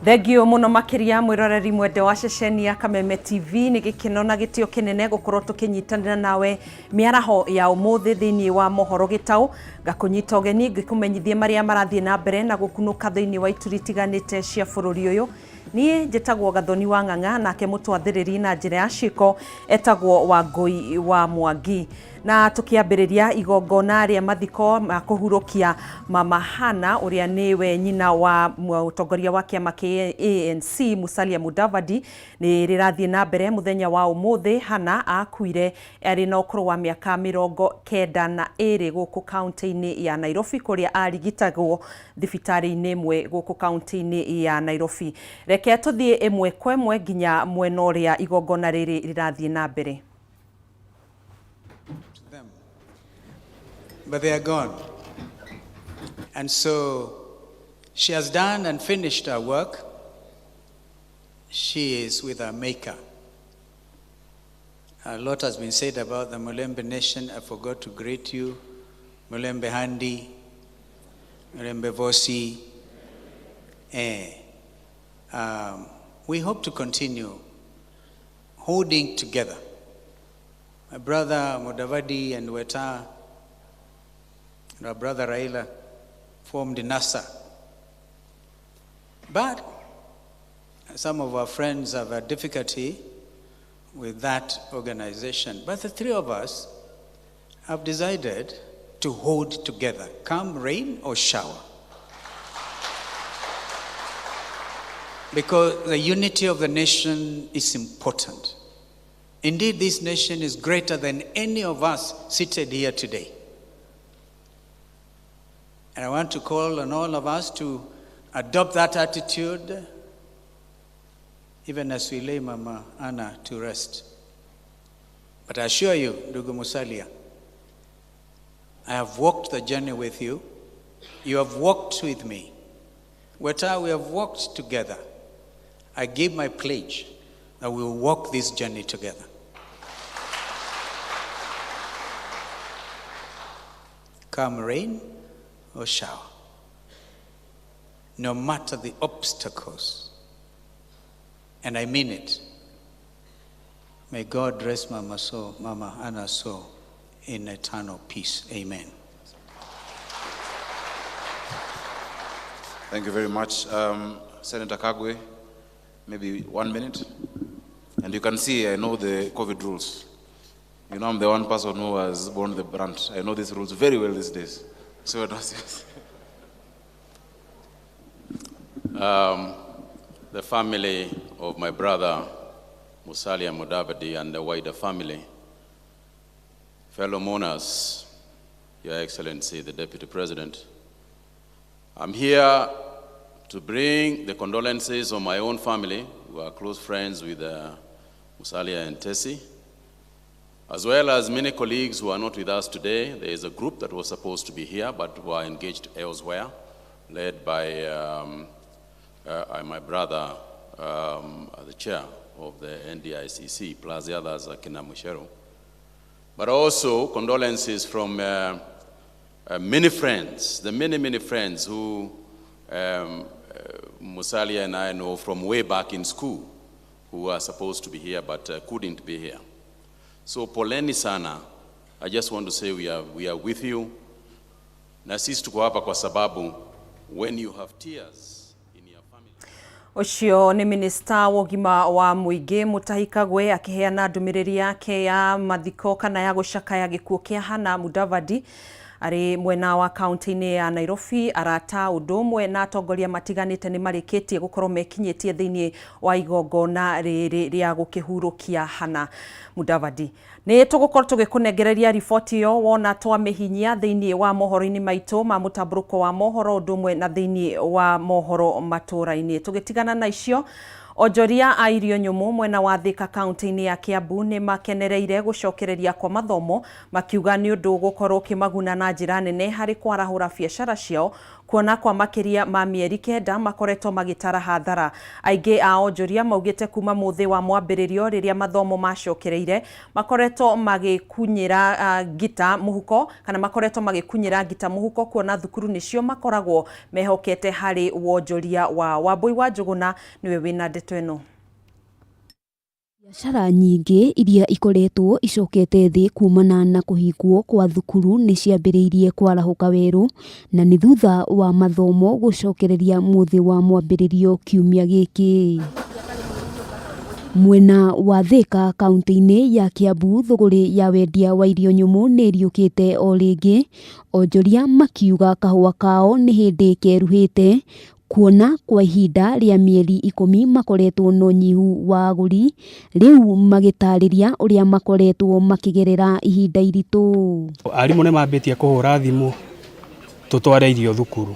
Thengiũ mũno makĩria mwĩroreri mwende wa ceceni ya Kameme TV. Nĩ gĩkeno na gĩtĩo kĩnene gũkorwo tũkĩnyitanĩra nawe mĩaraho ya ũmũthĩ thĩinĩ wa mohoro gĩtaũ. Ngakũnyita ũgeni ngĩkũmenyithie marĩa marathiĩ na mbere na gũkunũka thĩinĩ wa ituri itiganĩte cia bũrũri ũyũ. Niĩ njĩtagwo Gathoni wa Ng'ang'a, nake mũtwathĩrĩri na njĩra ya ciĩko etagwo Wangũi wa Mwangi. Na tũkĩambĩrĩria igongona rĩa mathiko ma kũhurũkia Mama Hannah ũrĩa nĩwe nyina wa mũtongoria wa kĩama kĩa ANC Musalia Mudavadi nĩ rĩrathiĩ na mbere mũthenya wa ũmũthĩ. Hannah akuire arĩ na ũkũrũ wa mĩaka 92 gũkũ kaũntĩ-inĩ ya Nairobi kũrĩa arigitagwo thibitarĩ-inĩ ĩmwe gũkũ kaũntĩ-inĩ ya Nairobi. Reke tũthiĩ ĩmwe kwa ĩmwe nginya mwena ũrĩa igongona rĩrĩ rĩrathiĩ na mbere. Them. But they are gone. And so she has done and finished her work. She is with her maker. A lot has been said about the Mulembe nation. I forgot to greet you. Mulembe Handi, Mulembe Vosi. We hope to continue holding together. My brother Mudavadi and Weta, and our brother Raila formed NASA. But some of our friends have a difficulty with that organization. But the three of us have decided to hold together, come rain or shower. Because the unity of the nation is important. Indeed, this nation is greater than any of us seated here today. And I want to call on all of us to adopt that attitude, even as we lay Mama Anna to rest. But I assure you, Ndugu Musalia, I have walked the journey with you. You have walked with me. Weta, we have walked together. I give my pledge that we will walk this journey together. Come rain or shower, no matter the obstacles, and I mean it, may God rest Mama soul, Mama Anna's soul in eternal peace. Amen. Thank you very much. Senator Kagwe, maybe 1 minute. And you can see I know the COVID rules. You know, I'm the one person who has borne the brunt. I know these rules very well these days. So it was yes. The family of my brother, Musalia Mudavadi, and the wider family, fellow mourners, Your Excellency, the Deputy President, I'm here to bring the condolences of my own family, who are close friends with Musalia and Tessie, as well as many colleagues who are not with us today. There is a group that was supposed to be here, but were engaged elsewhere, led by my brother, the chair of the NDICC, plus the others, Akina Mucheru. But also condolences from many friends, the many, many friends who Musalia and I know from way back in school, who are supposed to be here but couldn't be here. So poleni sana. I just want to say we are with you. Na sisi tuko hapa kwa sababu when you have tears in your family. Ũcio nĩ minista wa ũgima wa mũingĩ Mutahi Kagwe akĩheana ndũmĩrĩri yake ya mathiko kana ya gũcakaya gĩkuũ kĩa Hannah Mudavadi arĩ mwena wa kaunti-inĩ ya Nairobi. Arata ũndũ ũmwe na atongoria matiganĩte nĩ marĩkĩtie gũkorwo mekinyĩtie thĩinĩ wa igongona rĩrĩ rĩa gũkĩhurũkia Hannah Mudavadi. Nĩ tũgũkorwo tũgĩkũnengereria riboti ĩyo wona twamĩhinyia thĩinĩ wa mohoro-inĩ maitũ ma mũtambũrũko wa mohoro ũndũ ũmwe na thĩinĩ wa mohoro matũũra-inĩ. Tũgĩtigana na icio, onjoria a irio nyũmũ mwena wa Thika kaunti-inĩ ya Kiambu nĩ makenereire gũcokereria kwa mathomo, makiuga nĩ ũndũ ũgũkorwo ũkĩmaguna na njĩra nene harĩ kwarahũra biacara ciao Kuona kwa makĩria ma mĩeri 9 makoretwo magĩtara hathara. Aingĩ a onjoria maugĩte kuma mũthĩ wa mwambĩrĩrio rĩrĩa mathomo macokereire makoretwo magĩkunyĩra ngita mũhuko kana makoretwo magĩkunyĩra ngita mũhuko kuona thukuru nĩcio makoragwo mehokete harĩ wonjoria wa Wambui wa Njũgũna nĩwe wĩna ndeto ĩno. Biacara nyingĩ iria ikoretwo icokete thĩ kumana na kũhingwo kwa thukuru nĩ ciambĩrĩirie kwarahũka werũ na nĩ thutha wa mathomo gũcokereria mũthĩ wa mwambĩrĩrio kiumia gĩkĩ. Mwena wa Thika kaunti-inĩ ya Kiambu thũgũrĩ ya wendia wa irio nyũmũ nĩ ĩriũkĩte o rĩngĩ, onjoria makiuga kahũa kao nĩ hĩndĩ keruhĩte kuona kwa ihinda rĩa mĩeri 10 makoretwo na ũnyihu wa agũri, rĩu magĩtarĩria ũrĩa makoretwo makĩgerera ihinda iritũ. Arimũ nĩ mambĩtie kũhũra thimũ tũtware irio thukuru,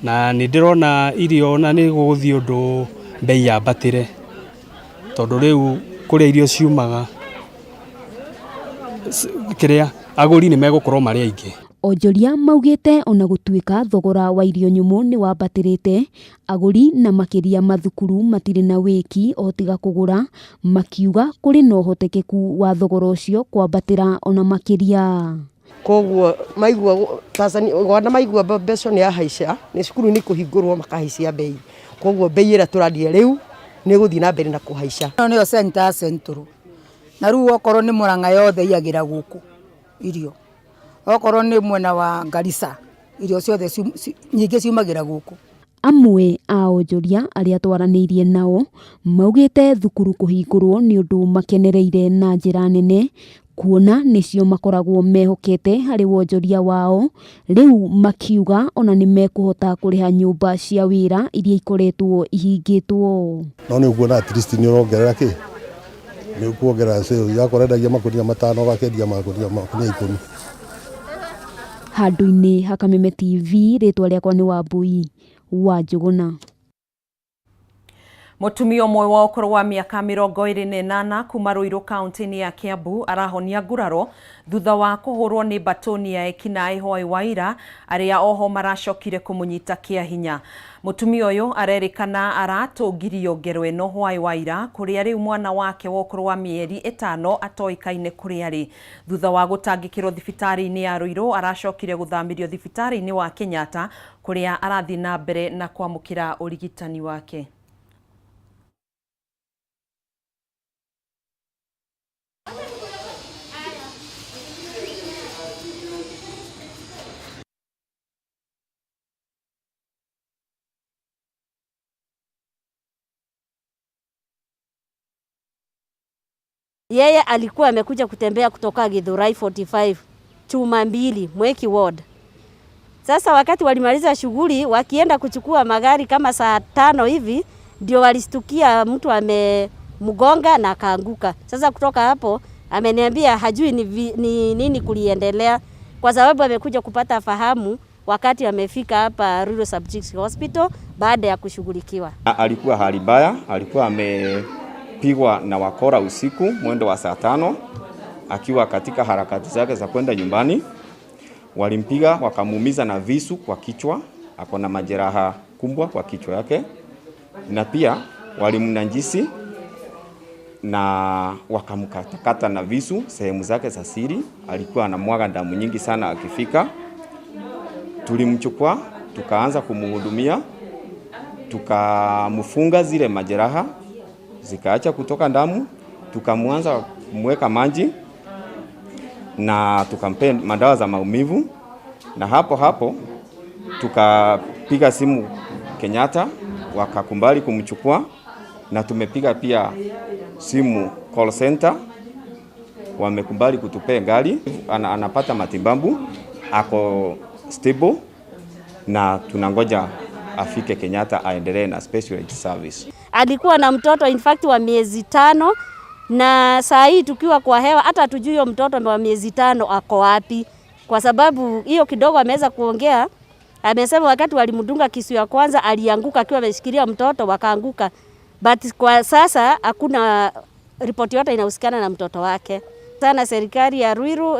na nĩ ndĩrona irio na nĩ gũgũthiĩ ũndũ mbei yambatĩre, tondũ rĩu kũrĩa irio ciumaga kĩrĩa agũri nĩ megũkorwo marĩ aingĩ. Onjoria maugĩte ona gũtuĩka thogora wa irio nyũmũ nĩ wambatĩrĩte, agũri na makĩria mathukuru matirĩ na wĩki o tiga kũgũra, makiuga kũrĩ na ũhotekeku wa thogora ũcio kwambatĩra ona makĩria. Koguo maigua Tanzania Uganda maigua mbeca nĩ yahaica, nĩ cukuru nĩ kũhingũrwo makahaicia mbei, koguo mbei ĩrĩa tũrandia rĩu nĩ ĩgũthiĩ na mbere na kũhaica. Ĩno nĩyo center ya Central, na rĩu okorwo nĩ Murang'a yothe iyagĩra gũkũ irio, okorwo nĩ mwena wa Garissa irio ciothe nyingĩ ciumagĩra gũkũ. Amwe a onjoria arĩa twaranĩirie nao maugĩte thukuru kũhingũrwo nĩ ũndũ makenereire na njĩra nene kuona nĩcio makoragwo mehokete harĩ wonjoria wao, rĩu makiuga ona nĩ mekũhota kũrĩha nyũmba cia wĩra iria ikoretwo ihingĩtwo. No nĩ ũkuona at least nĩ ũrongerera kĩ, nĩ ũkuongerera sales, yakorwo endagia makunia 5 ũgakendia makunia 10. Handũ-inĩ ha Kameme TV, rĩtwa rĩakwa nĩ Wambui wa Njũgũna. Mũtumia ũmwe wa ũkũrũ wa mĩaka 28 kuma Ruiru kaunti-inĩ ya Kiambu arahonia nguraro thutha wa kũhũrwo nĩ mbatoni ya ekinaĩ hwaĩ wa ira arĩa oho maracokire kũmũnyita kĩa hinya. Mũtumia ũyũ arerĩkana aratũngirio ngero ĩno hwaĩ wa ira kũrĩa rĩu mwana wake wa ũkũrũ wa mĩeri 5 atoĩkaine kũrĩa arĩ. Thutha wa gũtangĩkĩrwo thibitarĩ-inĩ ya Ruiru aracokire gũthamĩrio thibitarĩ-inĩ wa Kenyatta kũrĩa arathiĩ na mbere na kwamũkĩra ũrigitani wake. Yeye alikuwa amekuja kutembea kutoka Githurai 45 chuma 2 Mweki Ward. Sasa wakati walimaliza shughuli wakienda kuchukua magari kama saa 5 hivi ndio walistukia mtu amemgonga na akaanguka. Sasa kutoka hapo ameniambia hajui ni nini kuliendelea kwa sababu amekuja kupata fahamu wakati amefika hapa Ruiru Sub-District Hospital baada ya kushughulikiwa. Alikuwa hali mbaya, alikuwa amepigwa na wakora usiku mwendo wa saa 5 akiwa katika harakati zake za kwenda nyumbani. Walimpiga wakamuumiza na visu kwa kichwa, ako na majeraha kubwa kwa kichwa yake, na pia walimnajisi na wakamkatakata na visu sehemu zake za siri. Alikuwa anamwaga damu nyingi sana akifika. Tulimchukua tukaanza kumhudumia, tukamfunga zile majeraha zikaacha kutoka damu, tukamwanza kumweka maji na tukampe madawa za maumivu, na hapo hapo tukapiga simu Kenyatta wakakubali kumchukua, na tumepiga pia simu call center wamekubali kutupea gari. Anapata matibabu, ako stable na tunangoja afike Kenyatta aendelee na specialist service. Alikuwa na mtoto in fact wa miezi 5, na saa hii tukiwa kwa hewa hata hatujui huyo mtoto wa miezi 5 ako wapi, kwa sababu hiyo kidogo ameweza kuongea. Amesema wakati walimdunga kisu ya kwanza alianguka akiwa ameshikilia mtoto wakaanguka, but kwa sasa hakuna ripoti yote inahusiana na mtoto wake. Sana serikali ya Ruiru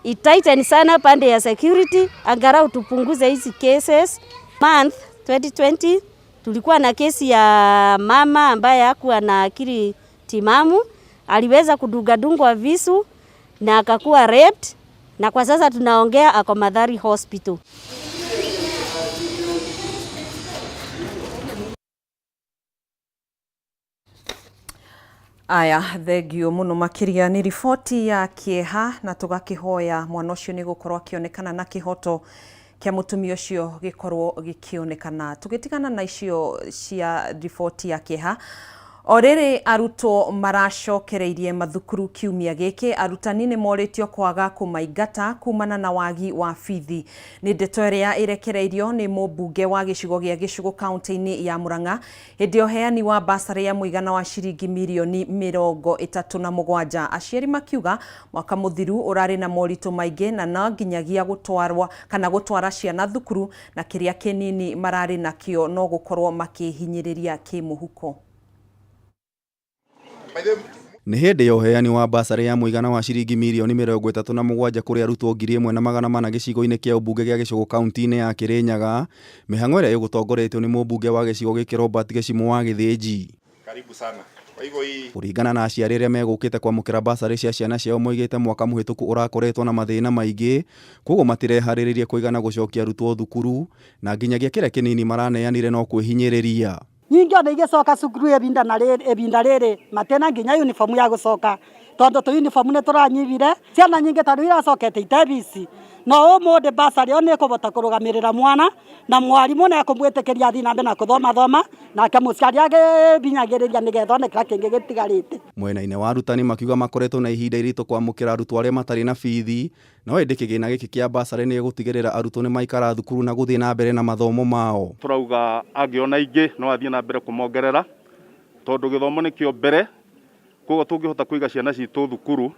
itighten sana pande ya security, angalau tupunguze hizi cases. Month 2020 tulikuwa na kesi ya mama ambaye hakuwa na akili timamu, aliweza kudungadungwa visu na akakuwa raped, na kwa sasa tunaongea ako Mathari Hospital. Aya, thengio muno makiria ni riboti ya kieha na tugakihoya mwana ucio ni gukorwo akionekana na kihoto kia mutumia ucio gikorwo gikionekana. Tugitigana na icio cia riboti ya kieha, o rĩrĩ arutwo maracokereirie mathukuru kiumia gĩkĩ, arutani nĩ morĩtio kwaga kũmaingata kumana na wagi wa bithi. Nĩ ndeto ĩrĩa ĩrekereirio nĩ mũmbunge wa gĩcigo gĩa Gĩcũgũ kaunti-inĩ ya Murang'a hĩndĩ ya ũheani wa basarĩ ya mũigana wa ciringi mirioni 37. Aciari makiuga mwaka mũthiru ũrarĩ na moritũ maingĩ na no nginyagia gũtwarwa kana gũtwara ciana thukuru na kĩrĩa kĩnini mararĩ nakĩo no gũkorwo makĩhinyĩrĩria kĩmũhuko. Nĩ hĩndĩ ya ũheani wa basarĩ ya mũigana wa ciringi mirioni 37 kũrĩ arutwo 1,400 gĩcigo-inĩ kĩa ũmbunge gĩa Gĩcũgũ kaunti-inĩ ya Kĩrĩnyaga, mĩhang'o ĩrĩa ĩgũtongoretio nĩ mũmbunge wa gĩcigo gĩkĩ Robert Gĩcimũ wa Gĩthĩnji. Karibu sana. Kwa hivyo hii Kũringana na aciari arĩa megũkĩte kwamũkĩra basarĩ cia ciana ciao moigĩte mwaka mũhĩtũku ũrakoretwo na mathĩna maingĩ, koguo matireharĩrĩria kũigana gũcokia arutwo thukuru na nginyagia kĩrĩa kĩnini maraneanire no kwĩhinyĩrĩria. Nyingĩ ona igĩcoka cukuru ĩbinda na rĩrĩ ĩbinda rĩrĩ matena nginya uniform ya gũcoka tondũ tũ uniform nĩ tũranyibire ciana nyingĩ tondũ iracokete itebici no ũmũthĩ basarĩ ĩyo nĩ ĩkũbota kũrũgamĩrĩra mwana na mwarimũ nĩ ekũmwĩtĩkĩria athiĩ na mbere na kũthoma thoma nake mũciari agĩbinyagĩrĩria nĩgetha one kĩrĩa kĩngĩ gĩtigarĩte. Mwena-inĩ wa arutani makiuga makoretwo na ihinda iritũ kwamũkĩra arutwo arĩa matarĩ na bithi, no ĩndĩ kĩgĩna gĩkĩ kĩa basarĩ nĩ gĩgũtigĩrĩra arutwo nĩ maikara thukuru na gũthiĩ na mbere na mathomo mao. Tũrauga angĩona ingĩ no athiĩ na mbere kũmongerera tondũ gĩthomo nĩkĩo mbere, koguo tũngĩhota kũiga ciana citũ thukuru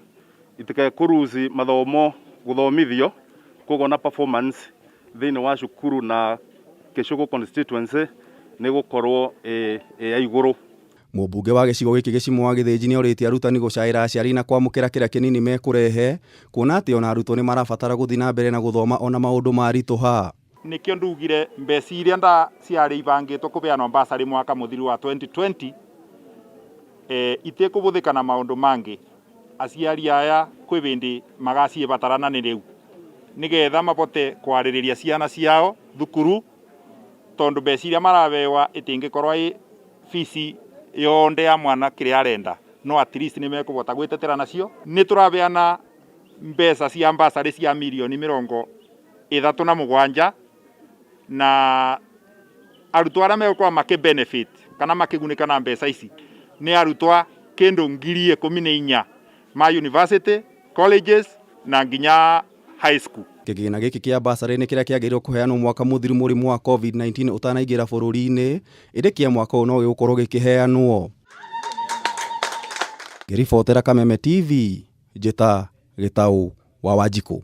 itikae kũruci mathomo gũthomithio, koguo na performance thĩinĩ wa cukuru na Gĩcũgũ constituency nĩ gũkorwo ĩ ya igũrũ. Mũmbunge wa gĩcigo gĩkĩ Gĩcimũ wa Gĩthĩnji nĩorĩtie arutani gũcaĩra aciari na kwamũkĩra kĩrĩa kĩnini mekũrehe, kuona atĩ ona arutwo nĩ marabatara gũthiĩ na mbere na gũthoma ona maũndũ maritũha. Nĩkĩo ndugire mbeca iria nda ciarĩ ibangĩtwo kũbeanwo basarĩ mwaka mũthiru wa 2020 itikũbũthĩka na maũndũ mangĩ. Aciari aya kwĩ bĩndĩ magaciĩbatarana nĩ rĩu nĩgetha mabote kwarĩrĩria ciana ciao thukuru tondũ mbeca iria marabewa ĩtingĩkorwo ĩ bici yonde ya mwana kĩrĩa arenda, no at least nĩ mekũbota gwĩtetera nacio. Nĩ tũrabeana mbeca cia basarĩ cia mirioni 37 na arutwo arĩa megũkorwo makĩ benefit kana makĩgunĩka na mbeca ici nĩ arutwo kĩndũ 14,000 ma university, colleges na nginya high school. Kĩgĩna gĩkĩ kĩa basarĩ nĩ kĩrĩa kĩagĩrĩirwo kũheanwo mwaka mũthiru mũrimũ wa COVID-19 ũtanaingĩra bũrũri-inĩ, ĩndĩ kĩa mwaka ũyũ no gĩgũkorwo gĩkĩheanwo. Ngĩribotera Kameme TV, njĩta Gĩtaũ wa Wanjikũ.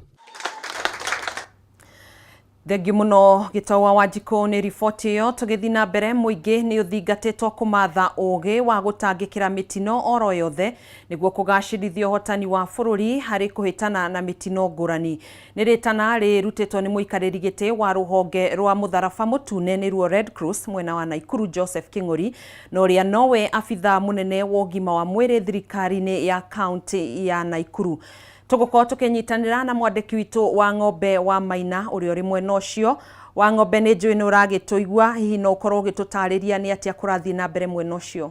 Thengiũ mũno Gĩtaũ wa Wanjikũ nĩ riboti ĩyo. Tũgĩthiĩ na mbere, mũingĩ nĩ ũthingatĩtwo kũmatha ũgĩ wa gũtangĩkĩra mĩtino oro yothe nĩguo kũgacĩrithia ũhotani wa bũrũri harĩ kũhĩtana na mĩtino ngũrani. Nĩ rĩtana rĩrutĩtwo nĩ mũikarĩri gĩtĩ wa rũhonge rwa mũtharaba mũtune nĩruo Red Cross mwena wa Naikuru Joseph King'ori, na ũrĩa nowe abithaa mũnene wa ũgima wa mwĩrĩ thirikari-inĩ ya kaunti ya Naikuru. Tũgũkorwo tũkĩnyitanĩra na mwandĩki witũ wa Ng'ombe wa Maina ũrĩa ũrĩ mwena ũcio wa Ng'ombe. Nĩ njũĩ nĩ ũragĩtũigua, hihi no ũkorwo ũgĩtũtarĩria nĩ atĩa kũrathiĩ na mbere mwena ũcio?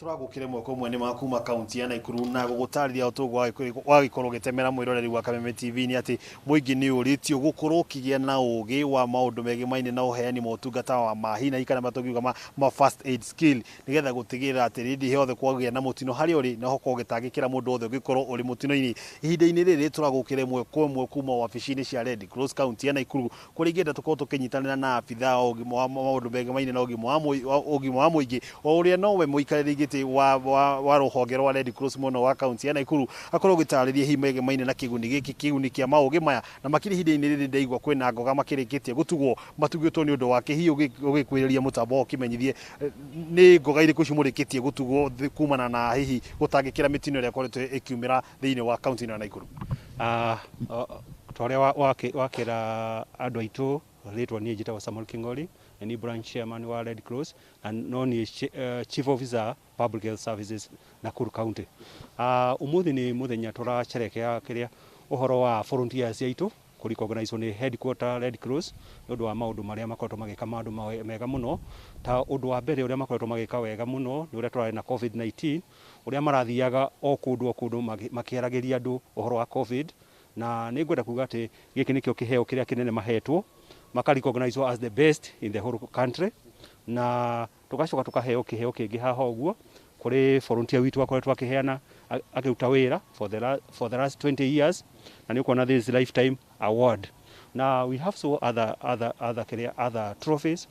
Tũragũkĩre mwaka ũmwe nĩ makuma kaunti ya Naikuru na gũgũtarĩria ũtũgũ wagĩkorwo ũgĩtemera mwĩroreri wa Kameme TV nĩ atĩ mũingĩ nĩ ũrĩtio gũkorwo ũkĩgĩa na ũgĩ wa maũndũ megemaine na ũheani motungata wa mahina kana matũngiuga ma first aid skill nĩgetha gũtigĩrĩra atĩ rĩndĩ yothe kwagĩa na mũtino harĩa ũrĩ na ũkorwo ũgĩtangĩkĩra mũndũ wothe ũngĩkorwo ũrĩ mũtino-inĩ. Ihinda-inĩ rĩrĩ tũragũkĩra ĩmwe kwa ĩmwe kuma wabici-inĩ cia Red Cross kaunti ya Naikuru kũrĩa ingĩenda tũkorwo tũkĩnyitanĩra na abithaa wa ũgima wa maũndũ megemaine na ũgima wa mũingĩ o ũrĩa nowe mũikarĩri gĩtĩ wa rũhonge rwa Red Cross mwena wa kaunti ya Naikuru akorwo ũgĩtarĩria hihi megemaine na kĩguni gĩkĩ kĩguni kĩa maũgĩ maya na makĩria ihinda-inĩ rĩrĩ ndaigua kwĩna ngoga makĩrĩkĩtie gũtugwo matugĩtwo nĩ ũndũ wake hihi ũgĩkwĩrĩria mũtambo ũkĩmenyithie nĩ ngoga irĩkũ cimũrĩkĩtie gũtugwo kumana na hihi gũtangĩkĩra mĩtino ĩrĩa ĩkoretwo ĩkiumĩra thĩinĩ wa kaunti ĩno ya Naikuru. Ta ũrĩa wakĩra andũ aitũ rĩtwa, niĩ njĩtagwo Samuel King'ori na ni branch chairman wa Red Cross na no niĩ chief officer Public Health Services Nakuru County. Ũmũthĩ nĩ mũthenya tũracerekea kĩrĩa ũhoro wa volunteers aitũ kũ recognize nĩ headquarter Red Cross nĩ ũndũ wa maũndũ marĩa makoretwo magĩka, maũndũ mega mũno. Ta ũndũ wa mbere ũrĩa makoretwo magĩka wega mũno nĩ ũrĩa tũrarĩ na COVID-19, ũrĩa marathiaga o kũndũ o kũndũ makĩaragĩria andũ ũhoro wa COVID. Na nĩ ngwenda kuga atĩ gĩkĩ nĩkĩo kĩheo kĩrĩa kĩnene mahetwo, maka recognize as the best in the whole country. Na tũgacoka tũkaheo kĩheo kĩngĩ haha ũguo kũrĩ volunteer witũ akoretwo akĩheana, akĩruta wĩra for the last 20 years, na nĩ ũkuona this lifetime award. Na we have so other kĩrĩa other trophies.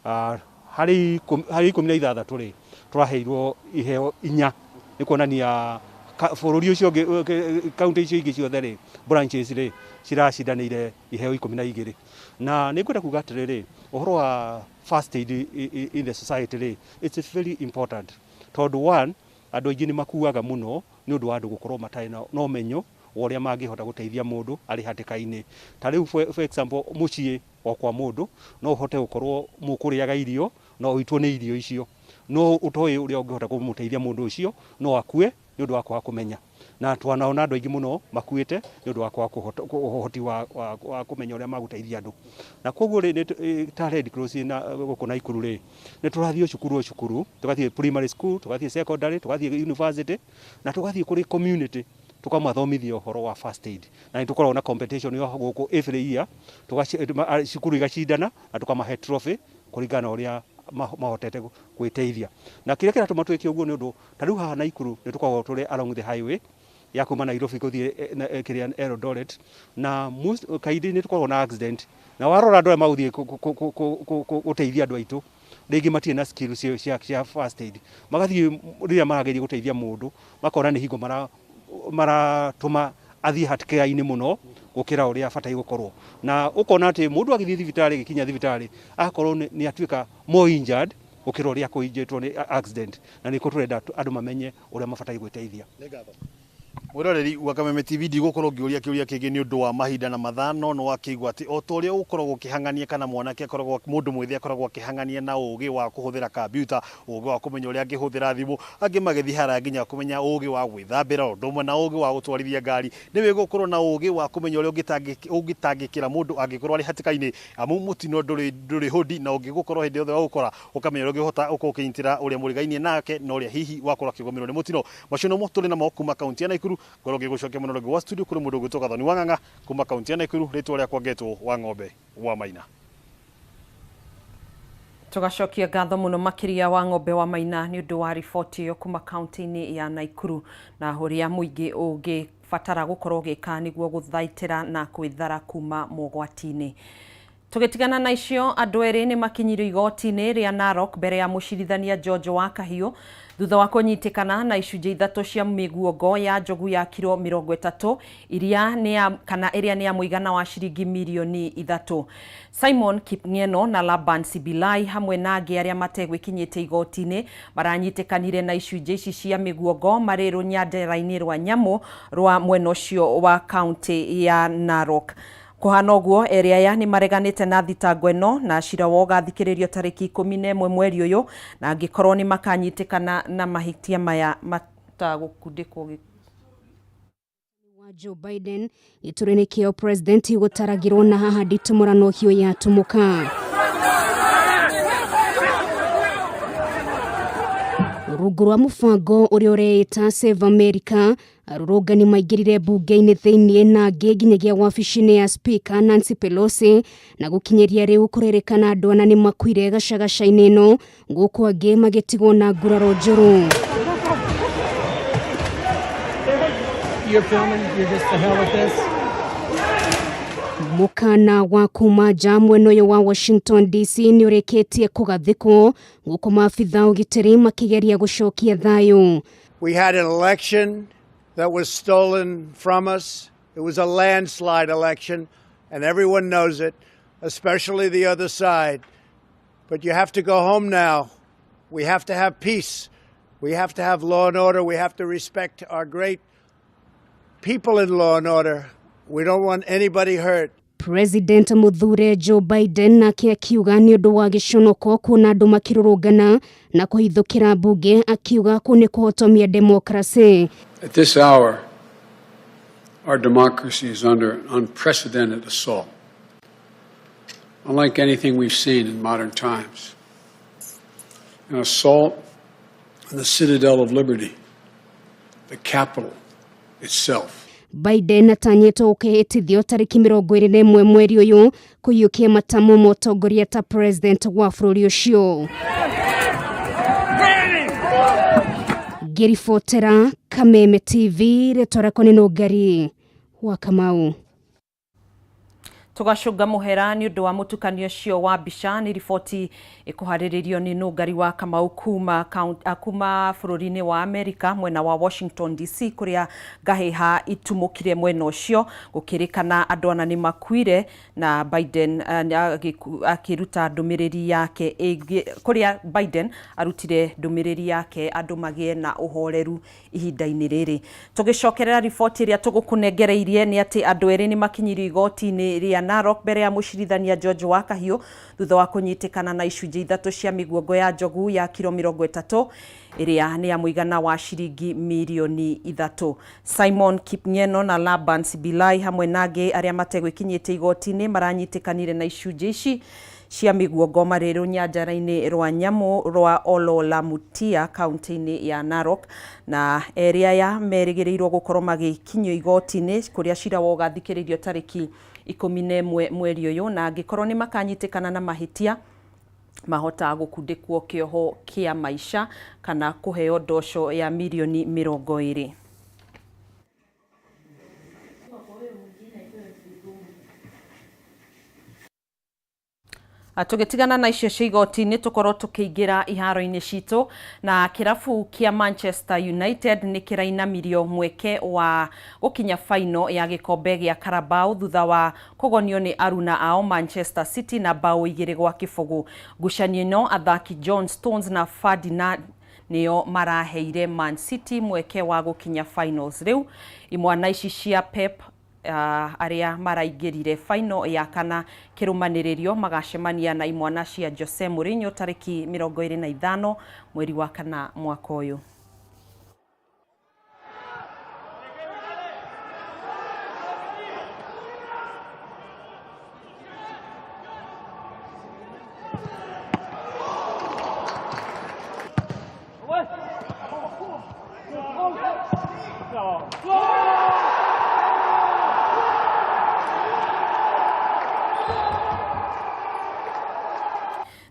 Harĩ 16 rĩ, tũraheirwo iheo inya, nĩ kuonania bũrũri ũcio ũngĩ, kaunti icio ingĩ ciothe rĩ, branches rĩ, ciracindanĩire iheo 12. Na nĩ ngwenda kuga atĩrĩrĩ, ũhoro wa first aid in the society rĩ, it's very important, tondũ one, andũ aingĩ nĩ makuaga mũno nĩ ũndũ wa andũ gũkorwo matarĩ na ũmenyo wa ũrĩa mangĩhota gũteithia mũndũ arĩ hatĩka-inĩ. Ta rĩu for example, mũciĩ o kwa mũndũ no ũhote gũkorwo mũkũrĩaga irio no ũitwo nĩ irio icio, no ũtoĩ ũrĩa ũngĩhota kũmũteithia mũndũ ũcio, no akue nĩ ũndũ wa kwaga kũmenya. Na twanaona andũ aingĩ mũno makuĩte nĩ ũndũ wa kwaga ũhoti wa kũmenya ũrĩa magũteithia andũ. Na koguo rĩ, ta Red Cross na gũkũ Naikuru rĩ, nĩ tũrathiĩ o cukuru o cukuru, tũgathiĩ primary school, tũgathiĩ secondary, tũgathiĩ university, na tũgathiĩ kũrĩ community, tũkamathomithia ũhoro wa first aid. Na nĩ tũkoragwo na competition ya gũkũ every year, cukuru igacindana na tũkamahe trophy kũringana na ũrĩa mahotete gwĩteithia. Na kĩrĩa kĩratũma twĩke ũguo nĩ ũndũ ta rĩu haha Naikuru nĩ tũkoragwo tũrĩ along the highway ya kuma Nairobi gũthiĩ kĩrĩa Eldoret, na kaingĩ nĩ tũkoragwo na accident. Na warora andũ arĩa magũthiĩ gũteithia andũ aitũ, rĩngĩ matirĩ na skills cia first aid. Magathiĩ, rĩrĩa marageria gũteithia mũndũ, makona nĩ hingo maratũma athiĩ hatĩka-inĩ mũno gũkĩra ũrĩa abataire gũkorwo. Na ũkona atĩ mũndũ agĩthiĩ thibitarĩ, agĩkinya thibitarĩ, agakorwo nĩ atuĩka more injured gũkĩra ũrĩa akũinjĩtwo nĩ accident. Na nĩkĩo tũrenda andũ mamenye ũrĩa mabataire gwĩteithia. Mwĩroreri wa Kameme TV, ndigũkorwo ngĩũria kĩũria kĩngĩ nĩ ũndũ wa mahinda na mathaa, no nĩ wakĩigua atĩ o ta ũrĩa ũkoragwo ũkĩhang'ania kana mwanake akoragwo, mũndũ mwĩthĩ akoragwo akĩhang'ania na ũgĩ wa kũhũthĩra kambiuta, ũgĩ wa kũmenya ũrĩa angĩhũthĩra thimũ, angĩ magĩthiĩ haraya nginya kũmenya ũgĩ wa gwĩthambĩra, ũndũ ũmwe na ũgĩ wa gũtwarithia ngari, nĩ wĩ gũkorwo na ũgĩ wa kũmenya ũrĩa ũngĩtangĩkĩra mũndũ angĩkorwo arĩ hatĩka-inĩ, amu mũtino ndũrĩ hũndi, na ũngĩgũkorwo hĩndĩ yothe wagũkora ũkamenya ũrĩa ũngĩhota ũkorwo ũkĩnyitĩra ũrĩa mũrigainie nake na ũrĩa hihi wakorwo akĩgũmĩrwo nĩ mũtino. Macio nomo tũrĩ namo kuma kaunti ya Naikuru. Ngorwo ngĩgũcokia mũno rĩngĩ wa studio kũrĩ mũndũ ũgwĩtwo Gathoni wa Ng'ang'a kuma kaunti ya Naikuru. Rĩtwa rĩakwa ngetwo wa Ng'ombe wa Maina. Tũgacokia ngatho mũno makĩria wa Ng'ombe wa Maina nĩ ũndũ wa riboti ĩyo kuma kaunti-inĩ ya Naikuru na ũrĩa mũingĩ ũngĩbatara gũkorwo ũgĩka nĩguo gũthaitĩra na kwĩthara kuma mogwati-inĩ. Tũgĩtigana na icio, andũ erĩ nĩ makinyirio igoti-inĩ rĩa Narok mbere ya mũcirithania George wa Kahiũ thutha wa kũnyitĩkana na icunjĩ ithatũ cia mĩguongo ya njogu ya kiro 30 iria nĩ ya, kana ĩrĩa nĩ ya mũigana wa ciringi mirioni 3. Simon Kipngeno na Laban Sibilai hamwe na angĩ arĩa mategwĩkinyĩte igoti-inĩ maranyitĩkanire na icunjĩ ici cia mĩguongo marĩ rũnyanjara-inĩ rwa nyamũ rwa mwena ũcio wa kaunti ya Narok. Kũhana ũguo, erĩ aya nĩ mareganĩte na thitango ĩno na cira wao ũgathikĩrĩrio tarĩki 11 mweri ũyũ, na angĩkorwo nĩ makanyitĩkana na mahĩtia maya matagũkundĩkwo. Wa Joe Biden gĩturwa-inĩ kĩa president gũtaragĩrwo na haha nditimũrano hiũ yatumũka. Rungu rwa mũbango ũrĩa ũreĩta Save America, arũrũngani maingĩrire mbunge-inĩ thĩiniĩ na angĩ nginyagia wabici-inĩ ya Speaker Nancy Pelosi, na gũkinyĩria rĩu kũrerĩkana andũ ana nĩ makuire gacagaca-inĩ ĩno, gũkũ angĩ magĩtigwo na nguraro njũru. You're filming, you're just the hell with this. Mũkana wa kuma nja mwena ũyũ wa Washington DC nĩ ũrĩkĩtie kũgathĩkwo, gũkũ maabitha ũgitĩri makĩgeria gũcokia thayũ. We had an election that was stolen from us. It was a landslide election, and everyone knows it, especially the other side. But you have to go home now. We have to have peace. We have to have law and order. We have to respect our great people in law and order. We don't want anybody hurt. President mũthure Joe Biden nake akiuga nĩ ũndũ wa gĩconoko kuona andũ makĩrũrũngana na kũhithũkĩra mbunge, akiuga kũu nĩ kũhotomia demokracĩ. At this hour, our democracy is under an unprecedented assault, unlike anything we've seen in modern times. An assault on the citadel of liberty, the Capitol itself. Biden atanyĩtwo gũkĩhĩtithio tarĩki 21 mweri ũyũ kũiyũkia matamu ma ũtongoria ta president wa bũrũri ũcio. Ngĩribotera Kameme TV, rĩtwa rĩakwa nĩ Nũngari wa Kamau. Tũgacũnga mũhera nĩ ũndũ wa mũtukanio ũcio wa mbica. Nĩ riboti ĩkũharĩrĩrio nĩ Nũngari wa Kamau kuma kuma bũrũri-inĩ wa Amerika, mwena wa Washington DC, kũrĩa ngahĩha itumũkire mwena ũcio, gũkĩrĩkana andũ ana nĩ makuire, na Biden akĩruta ndũmĩrĩri yake kũrĩa Biden arutire ndũmĩrĩri yake andũ magĩe na ũhoreru ihinda-inĩ rĩrĩ. Tũgĩcokerera riboti ĩrĩa tũgũkũnengereirie nĩ atĩ andũ erĩ nĩ makinyirio igoti-inĩ rĩa Narok mbere ya mũcirithania George Wakahiũ thutha wa kũnyitĩkana na icunjĩ 3 cia mĩguongo ya njogu ya kiro 30 ĩrĩa nĩ ya mũigana wa ciringi mirioni 3. Simon Kipngeno na Laban Sibilai hamwe na angĩ arĩa mategwĩkinyĩtie igoti-inĩ maranyitĩkanire na icunjĩ ici cia mĩguongo marĩ rũnyanjara-inĩ rwa nyamũ rwa Ololamutia kaunti-inĩ ya Narok, na erĩ aya merĩgĩrĩirwo gũkorwo magĩkinyio igoti-inĩ kũrĩa cira wao ũgathikĩrĩrio tarĩki 11 mweri ũyũ, na angĩkorwo nĩ makanyitĩkana na mahĩtia mahota gũkundĩkwo kĩoho kĩa maica kana kũheo ndoco ya mirioni 20. Tũgĩtigana na icio cia igoti-inĩ, tũkorwo tũkĩingĩra iharo-inĩ citũ, na kĩrabu kĩa Manchester United nĩ kĩrainamirio mweke wa gũkinya faino ya gĩkombe gĩa Carabao thutha wa kũgonio nĩ aruna ao Manchester City na bao 2-0. Ngucanio ĩno athaki John Stones na Ferdinand nĩo maraheire Man City mweke wa gũkinya finals. Rĩu imwana ici cia Pep arĩa maraingĩrire final ya kana kĩrũmanĩrĩrio magacemania na imwana cia Jose Mourinho tarĩki 25 mweri wa kana mwaka ũyũ.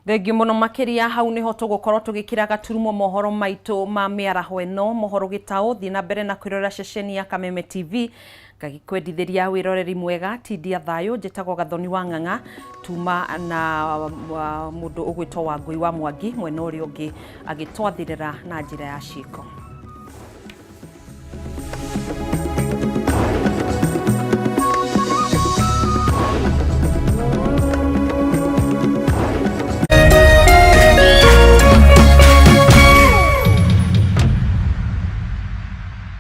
Thengiũ mũno makĩria. Hau nĩho tũgũkorwo tũgĩkĩra gaturumo mohoro maitũ ma mĩaraho ĩno. Mohoro gĩtaũ, thiĩ na mbere na kwĩrorera ceceni ya Kameme TV. Ngagikwendithĩria wĩroreri mwega, tindia thayũ. Njĩtagwo Gathoni wa Ng'ang'a, tuma na mũndũ ũgwĩtwo Wangũi wa Mwangi mwena ũrĩa ũngĩ agĩtwathĩrĩra na njĩra ya ciĩko.